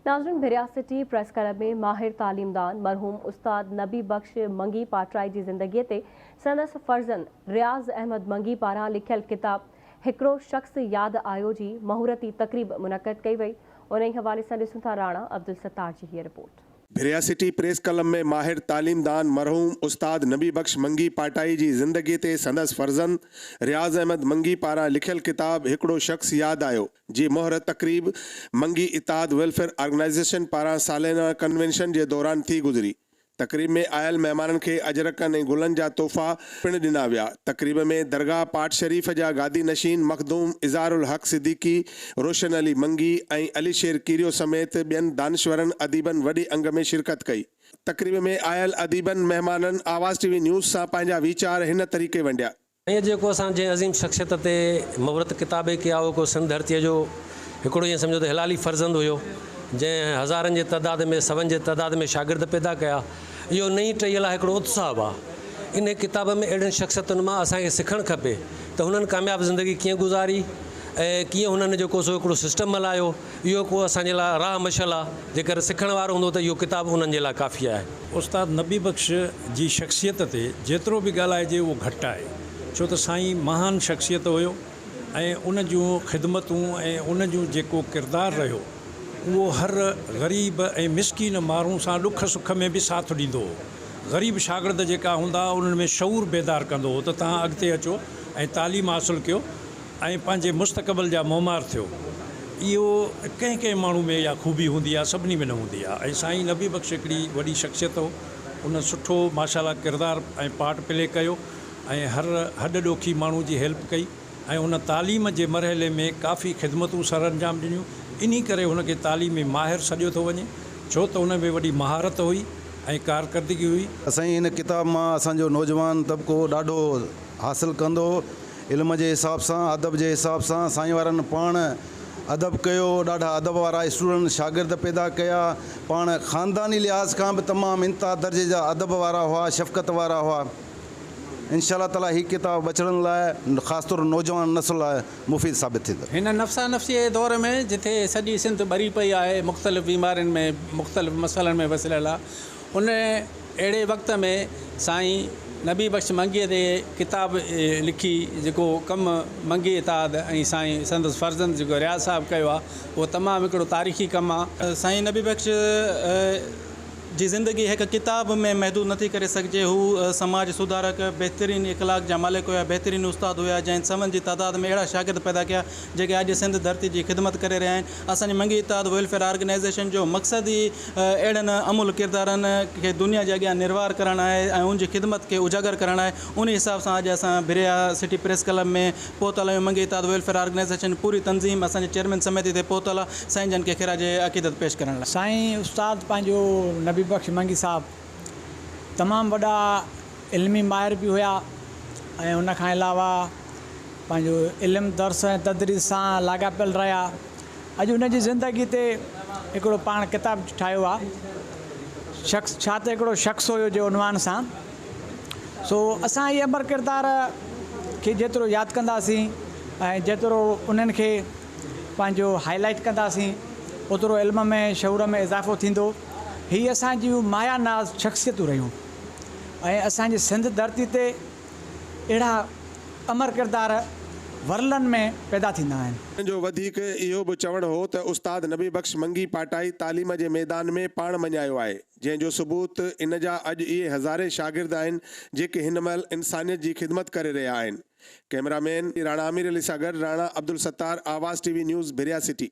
ناظرين ڀريا city press club ۾ ماهر تعليمدان مرحوم استاد نبي بخش منگي پاٽرائي جي زندگي تي سندس فرزند رياض احمد منگي پاران لکيل ڪتاب هڪڙو شخص ياد آيو جي مهورتي تقريب منعقد ڪئي وئي انهي حوالي سان ڏسون ٿا راڻا عبدالستار جي هيء رپورٽ. ڀريا سٽي پريس ڪلب ۾ ماهر تعليمدان مرحوم استاد نبي بخش منگي پاٽائي جي زندگي تي سندس فرزند رياض احمد منگي پاران لکيل ڪتاب هڪڙو شخص ياد آيو جي مهر تقريب منگي اتحاد ويلفيئر آرگنائيزيشن پاران ساليانه ڪنوينشن جي دوران ٿي گذري. تقريب ۾ آيل مهمانن کي اجرڪن ۽ گلن جا تحفا پڻ ڏنا ويا. تقريب ۾ درگاهه پاٽ شريف جا گادي نشين مخدوم اظهار الحق صديقي، روشن علي منگي ۽ علي شير ڪيريو سميت ٻين دانشورن اديبن وڏي انگ ۾ شرڪت ڪئي. تقريب ۾ آيل اديبن مهمانن آواز ٽي وي نيوز سان پنهنجا ويچار هن طريقي ونڊيا. ائين جيڪو اسان جنهن عظيم شخصيت تي مهورت ڪتابي ڪيا اهو ڪو سنڌ ڌرتيء جو هڪڙو ائين سمجهو ته هلالي فرزند هيو جنهن هزارن جي تعداد ۾ سون جي تعداد ۾ شاگرد پيدا ڪيا اهو نئين ٽهيء لاء هڪڙو اتساهه به آهي انهي ڪتاب ۾ اهڙين شخصيتن مان اسان کي سکڻ کپي ته هنن ڪامياب زندگي ڪيئن گذاري ۽ ڪيئن هنن جيڪو سو هڪڙو سسٽم هلايو اهو ڪو اسان جي لاء راهه مشعل آ، جيڪر سکڻ وارو هوندو ته اهو ڪتاب انهن جي لاء ڪافي آهي. استاد نبي بخش جي شخصيت تي جيترو به ڳالهائجي اهو گهٽ آهي، ڇو ته سائين مهان شخصيت هيو ۽ ان جون خدمتون ۽ ان جون جيڪو ڪردار رهيو اهو هر غريب ۽ مسڪين ماڻهو سان ڏک سک ۾ به ساٿ ڏيندو هو. غريب شاگرد جيڪا هوندا هئا انهن ۾ شعور بيدار ڪندو هو ته توهان اڳتي اچو ۽ تعليم حاصل ڪيو. ۽ پنهنجي مستقبل جا معمار ٿيو. اهو ڪنهن ڪنهن ماڻهو ۾ اها خوبي هوندي آهي، سڀني ۾ نه هوندي آهي ۽ سائين نبي بخش هڪڙي وڏي شخصيت هو. ان سٺو ماشاء الله ڪردار ۽ پارٽ پلي ڪيو ۽ هر هڏ ڏوکي ماڻهو جي هيلپ ڪئي ۽ ان تعليم جي مرحلي ۾ ڪافي خدمتون سرانجام ڏنيون. انهي ڪري هن کي تعليمي ماهر سڏيو ٿو وڃي ڇو ته ان ۾ وڏي مهارت هئي ۽ ڪارڪردگي هئي. سائين هن ڪتاب مان اسان جو نوجوان طبقو ڏاڍو حاصل ڪندو. علم جي حساب سان ادب جي حساب سان سائين وارن پاڻ ادب ڪيو ڏاڍا ادب وارا اسٽوڊنٽ شاگرد پيدا ڪيا پاڻ خانداني لحاظ کان به تمام انتها درجي جا ادب وارا هئا شفقت وارا هئا انشاء الله تعالي هي ڪتاب ٻچڙن لاء خاص طور نوجوان نسل لاء مفيد ثابت ٿيندو. هن نفسا نفسيء جي دور ۾ جتي سڄي سنڌ ٻري پئي آهي مختلف بيمارين ۾ مختلف مسئلن ۾ وسريل آهي ان اهڙي وقت ۾ سائين نبي بخش منگيء تي ڪتاب لکي جيڪو ڪم منگي اتحاد ۽ سائين سندس فرزند جيڪو رياض صاحب ڪيو آهي اهو تمام هڪڙو تاريخي ڪم آهي. سائين نبي بخش جي زندگي هڪ ڪتاب ۾ محدود نٿي ڪري سگهجي. هو سماج سڌارڪ، بهترين اخلاق جا مالڪ هيا، بهترين استاد هيا، جنهن سون جي تعداد ۾ اهڙا شاگرد پيدا ڪيا، جيڪي اڄ سنڌ ڌرتي جي خدمت ڪري رهيا آهن. اسان جي منگي اتحاد ويلفيئر آرگنائيزيشن جو مقصد ئي اهڙن املهه ڪردارن کي دنيا جي اڳيان نروار ڪرڻ آهي ۽ ان جي خدمت کي اجاگر ڪرڻ آهي. انهي حساب سان اڄ اسان ڀريا سٽي پريس ڪلب ۾ پهتل آهيون. منگي اتحاد ويلفيئر آرگنائيزيشن پوري تنظيم اسان جي چيئرمين سميت هتي پهتل آهي سائين جن کي خراج عقيدت پيش ڪرڻ لاء. سائين استاد پنهنجو نبي بخش منگي صاحب تمام وڏا علمي ماهر به هيا ۽ ان کان علاوه پنهنجو علم درس ۽ تدريس سان لاڳاپيل رهيا. اڄ هن جي زندگي تي هڪڙو پاڻ ڪتاب ٺاهيو آ شخص ڇا ته هڪڙو شخص هيو جي عنوان سان سو اسان اهي امر ڪردار کي جيترو ياد ڪنداسين ۽ جيترو انهن کي پنهنجو هائي لائيٽ ڪنداسين اوترو علم ۾ شعور ۾ اضافو ٿيندو. هي اسان جون مايا ناز شخصيتون رهيون ۽ اسان جي سنڌ ڌرتي تي اهڙا امر ڪردار ورلن ۾ پيدا ٿيندا آهن. هن جو وڌيڪ اهو به چوڻ هو ته استاد نبي بخش منگي پاٽائي تعليم جي ميدان ۾ پاڻ مڃايو آهي، جنهن جو ثبوت ان جا اڄ اهي هزارين شاگرد آهن، جيڪي هن مهل انسانيت جي خدمت ڪري رهيا آهن. ڪئميرا مين راڻا امير علي سان گڏ Rana Abdul Sattar, Awaz T V news, Bhiria city.